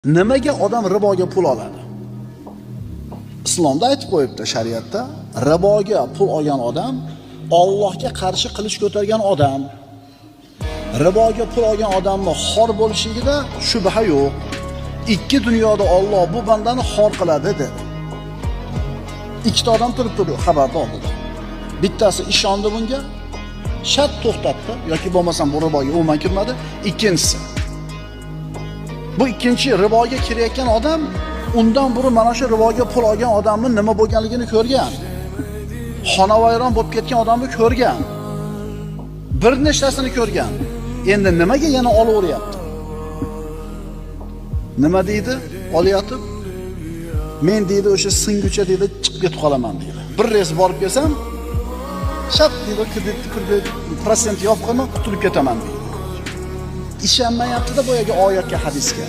Nimaga odam riboga pul oladi? Islomda aytib qo'yibdi, shariatda riboga pul olgan odam Allohga qarshi qilich ko'targan odam. Riboga pul olgan odamni xor bo'lishligida shubha yo'q. Ikki dunyoda Alloh bu bandani xor qiladi dedi. Ikkita odam turibdi bu xabarni oldida. Bittasi ishondi bunga, shart to'xtatdi yoki bo'lmasam bu riboga umuman kirmadi. Ikkinchisi, bu ikkinchi riboga kirayotgan odam undan burun mana shu riboga pul olgan odamning nima bo'lganligini ko'rgan. Xonavayron bo'lib ketgan odamni ko'rgan. Bir nechtasini ko'rgan. Endi nimaga yana olaveryapti? Nima deydi? Olyotib, men deydi o'sha singucha deydi chiqib ketib qolaman deydi. Bir reys borib kelsam, shart deydi kredit protsent yopib qo'yman, qutulib ketaman deydi. Ishonmayapti-da boyagi oyatga, hadisga.